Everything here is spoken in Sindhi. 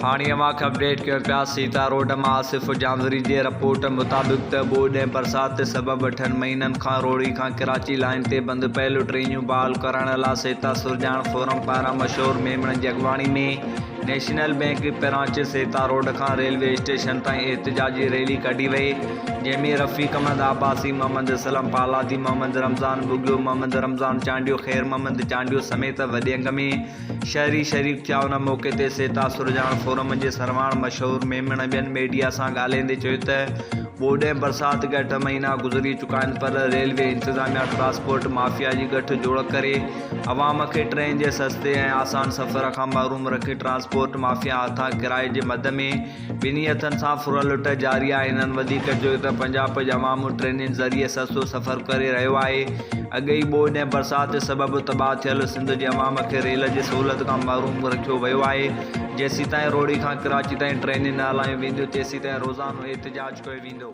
هاڻي اوهان کي اپڊيٽ ڪيون پيا سيتا روڊ مان آصف جانوري جي رپورٽ مطابق ته ٻوڏ ۽ برسات سبب اٺن مهينن کان روهڙي کان ڪراچي لائين تي بند پيل ٽرينيون بحال ڪرائڻ لا سيتا سرجاڻ فورم پاران مشهور ميمڻ جي اڳواڻي ۾ national bank branch Sita road کان ريلوي اسٽيشن تائين احتجاجي ريلي ڪڍي وئي جنهن ۾ رفيق احمد عباسي، محمد اسلم پالادي، محمد رمضان ٻگهيو، محمد رمضان چانڊيو، خير محمد چانڊيو سميت وڏي انگ ۾ شهري شريڪ ٿيا. ان موقعي تي سيتا سرجاڻ فورم جي سرواڻ مشهور ميمڻ ٻين ميڊيا سان ڳالهائيندي چيو ته ٻوڏ ۽ برسات کي اٺ مهينا گذري چڪا آهن پر ريلوي انتظاميا ٽرانسپورٽ مافيا جي ڳٺ جوڙ ڪري عوام کي ٽرين جي سستي ۽ آسان سفر کان محروم رکي ٽرانسپورٽ مافيا هٿان ڪرائي جي مد ۾ ٻنهي هٿن سان ڦر لٽ جاري آهي. هنن وڌيڪ چيو ته پنجاب جو عوام ٽرينن ذريعي سستو سفر ڪري رهيو آهي، اڳ ئي ٻوڏ ۽ برسات سبب تباهه ٿيل سنڌ جي عوام کي ريل جي سهولت کان محروم رکيو ويو آهي، جيسيتائين روهڙي کان ڪراچي تائين ٽرينون نه هلايون وينديون تيسيتائين روزانو احتجاج ڪيو ويندو.